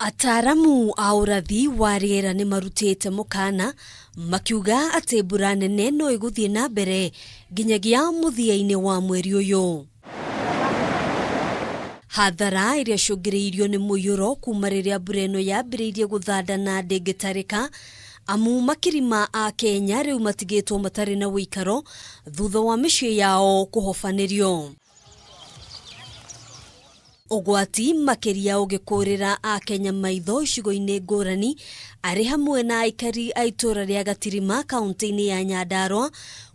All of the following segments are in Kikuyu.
Ataaramu a ũrathi wa rĩera nĩ marutĩte mũkana makiuga atĩ mbura nene no ĩgũthiĩ na mbere nginyagia mũthia-inĩ wa mweri ũyũ. Hathara ĩrĩa ĩcũngĩrĩirio nĩ mũiyũro kuma rĩrĩa mbura ĩno yambĩrĩirie gũthanda na ndĩngĩtarĩka, amu makiri ma Akenya rĩu matigĩtwo matarĩ na ũikaro thutha wa mĩciĩ yao kũhobanĩrio. Ũgwati makĩria ũgĩkũrĩra Akenya maitho icigo-inĩ ngũrani, arĩ hamwe na aikari a itũra rĩa Gatirima kaunti-inĩ ya Nyandarua,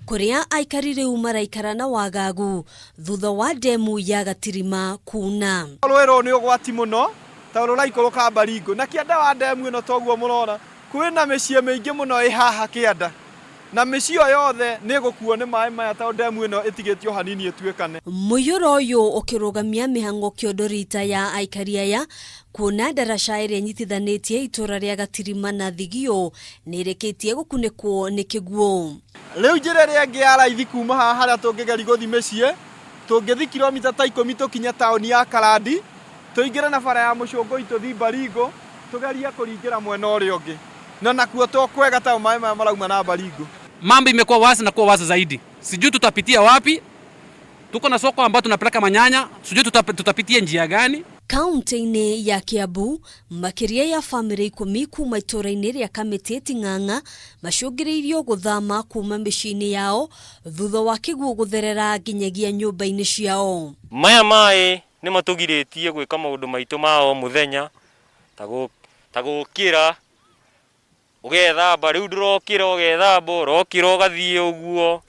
kũrĩa aikari rĩu maraikara na wagagu thutha wa ndemu ya Gatirima kuna. Rũĩ rũrũ nĩ ũgwati mũno tondũ rũraikũrũka Baringo na kĩanda wa ndemu ĩno, toguo mũrona kwĩna mĩciĩ mĩingĩ mũno ĩ haha kĩanda, na mĩciĩ ĩyo yothe nĩ ĩgũkuo nĩ maĩ maya tondũ ndemu ĩno ĩtigĩtio hanini ĩtuĩkane. Mũiyũro ũyũ ũkĩrũgamia mĩhang'o kĩondo rita ya aikari aya, kuona ndaraca ĩrĩa ĩnyitithanĩtie itũra rĩa Gatirima na Thigio nĩ ĩrĩkĩtie gũkunĩkwo nĩ kĩguũ. Rĩu njĩra ĩrĩa ĩngĩ ya raithi kuma haha harĩa tũngĩgeria gũthiĩ mĩciĩ, tũngĩthiĩ kilomita ta 10 tũkinye taũni ya Karandi, tũingĩre na bara ya Mũcũngũi tũthiĩ Baringo, tũgerie kũringĩra mwena ũrĩa ũngĩ. Na nakuo to kwega tondũ maĩ maya marauma na Baringo. Mambo imekuwa worse na kuwa worse zaidi, sijui tutapitia wapi. Tuko na soko ambayo tunapeleka manyanya, sijui tutapitia njia gani. Kaunti-inĩ ya Kiambu, makĩria ya bamĩrĩ 10 kuma itũra-inĩ rĩa Kamĩtĩ Ting'ang'a macũngĩrĩirio gũthama kuma mĩciĩ-inĩ yao thutha wa kĩguũ gũtherera nginyagia nyũmba-inĩ ciao. Maya maĩ nĩ matũgirĩtie gwĩka maũndũ maitũ ma o mũthenya ta gũkĩra ũgethamba, rĩu ndũrokĩra ũgethamba, ũrokĩra ũgathiĩ ũguo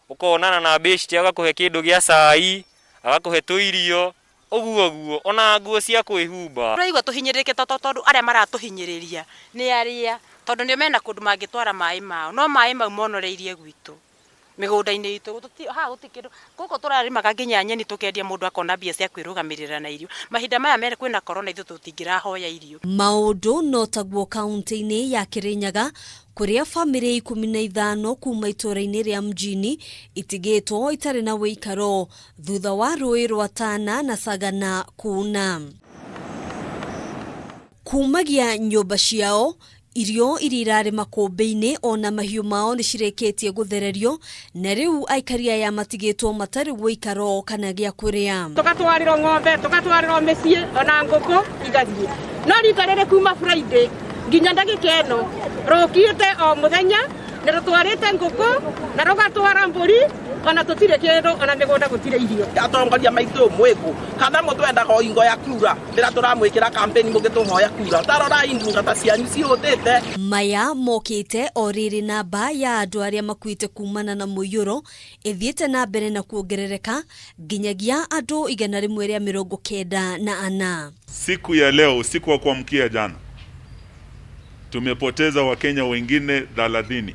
ũkonana na bĩcite, agakũhe kĩndũ gĩa cai, agakũhe tũirio ũguo ũguo, ona nguo cia kwĩhumba. Tũraigua tũhinyĩrĩrĩkĩte tondũ arĩa maratũhinyĩrĩria nĩ arĩa tondũ nĩo mena kũndũ mangĩtwara maĩ mao, no maĩ mau monoreirie gwitũ mĩgũnda-inĩ itũ. Haha gũtirĩ kĩndũ gũkũ tũrarĩmaga, nginya nyeni tũkendia, mũndũ akona mbia cia kwĩrũgamĩrĩra na irio. Mahinda maya mere kwĩna corona, ithuĩ tũtingĩrahoya irio. Maũndũ no taguo kaunti-inĩ ya Kirinyaga, kũrĩa bamĩrĩ 15 kuma itũra-inĩ rĩa Mjini itigĩtwo itarĩ na ũikaro thutha wa rũĩ rwa Tana na Sagana kuna kumagia nyũmba ciao. Irio iria irarĩ makũmbĩ-inĩ ona mahiũ mao nĩ cirĩkĩtie gũthererio, na rĩu aikari aya matigĩtwo matarĩ ũikaro kana gĩa kũrĩa. Tũgatwarĩrwo ng'ombe, tũgatwarĩrwo mĩciĩ, ona ngũkũ igathiĩ, no rita rĩrĩ kuma Friday nginya ndagĩka ĩno rũkĩte o mũthenya nĩ rũtwarĩte ngũkũ na rũgatwara mbũri, ona tũtirĩ kĩndũ, ona mĩgũnda gũtirĩ irio. Atongoria maitũ, mwĩkũ kana mũtwendaga o ingo ya kura rĩrĩa tũramwĩkĩra kampeni mũgĩtũhoya kura? Tarorai ndungata cianyu cihũtĩte. Maya mokĩte o rĩrĩ namba ya andũ arĩa makuĩte kumana na mũiyũro ĩthiĩte na mbere na kuongerereka nginyagia andũ 194. Siku ya leo, usiku wa kuamkia jana, tumepoteza Wakenya wengine 30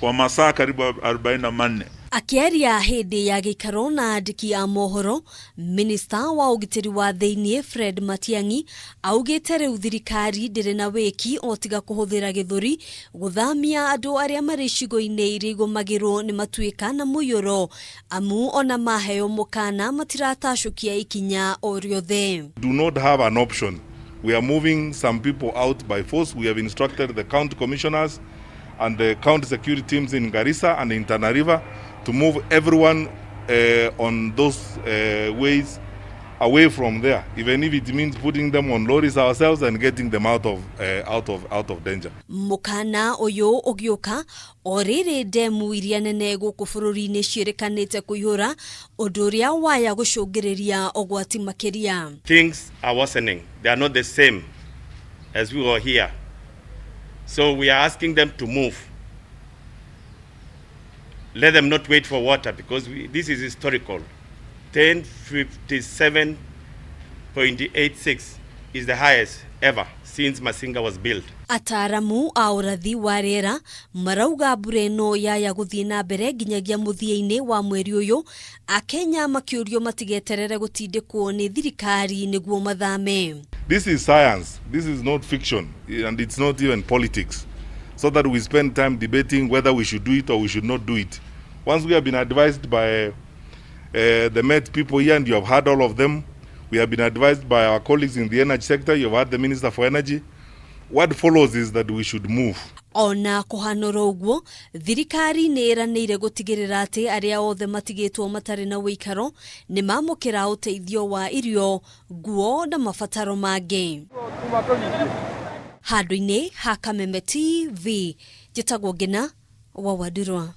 kwa masaa karibu 44. Akĩaria hĩndĩ ya gĩikaro na andĩki a mohoro, minista wa ũgitĩri wa thĩiniĩ Fred Matiang'i augĩte rĩu thirikari ndĩrĩ na wĩki o tiga kũhũthĩra gĩthũri gũthamia andũ arĩa marĩ icigo-inĩ iria igũmagĩrwo nĩ matuĩka na mũiyũro, amu ona maheo mũkana matiratacũkia ikinya o rĩothe. Do not have an option. We are moving some people out by force. We have instructed the county commissioners and the county security teams in Garissa and in Tana River to move everyone on those ways away from there, even if it means putting them on lorries ourselves and getting them out of danger. Mũkana ũyũ ũgĩũka o rĩrĩ ndemu iria nene gũkũ bũrũri-inĩ ciĩrĩkanĩte kũihũra, ũndũ ũrĩa waya gũcũngĩrĩria ũgwati makĩria. Things are worsening. They are not the same as we were here. So we are asking them to move. Let them not wait for water because this is historical. 1057.86 is the highest ever since Masinga was built. Ataramu a ũrathi wa rĩera marauga mbura ĩno yaya gũthiĩ na mbere nginyagia mũthia-inĩ wa mweri ũyũ, Akenya makĩũrio matigeterere gũtindĩkwo nĩ thirikari nĩguo mathame. This is science. This is not fiction, and it's not even politics. So that we spend time debating whether we should do it or we should not do it. Once we have been advised by the Met people here, and you have heard all of them, We have been advised by our colleagues in the energy sector. You've heard the Minister for Energy. What follows is that we should move. Ona kũhanũra ũguo, thirikari nĩ ĩranĩire gũtigĩrĩra atĩ arĩa othe matigĩtwo matarĩ na ũikaro nĩ mamũkĩra ũteithio wa irio, nguo na mabataro mangĩ. Handũ-inĩ ha Kameme TV, njĩtagwo Ngina wa Wandirwa.